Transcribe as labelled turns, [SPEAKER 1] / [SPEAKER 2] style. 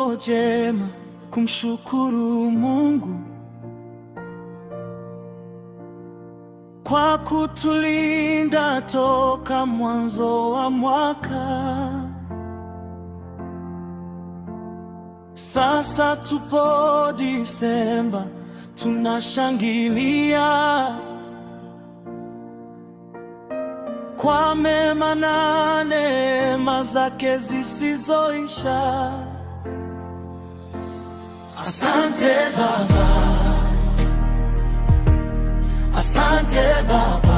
[SPEAKER 1] Jema kumshukuru Mungu kwa kutulinda toka mwanzo wa mwaka. Sasa tupo Disemba, tunashangilia kwa mema na neema zake zisizoisha. Asante Baba, asante Baba.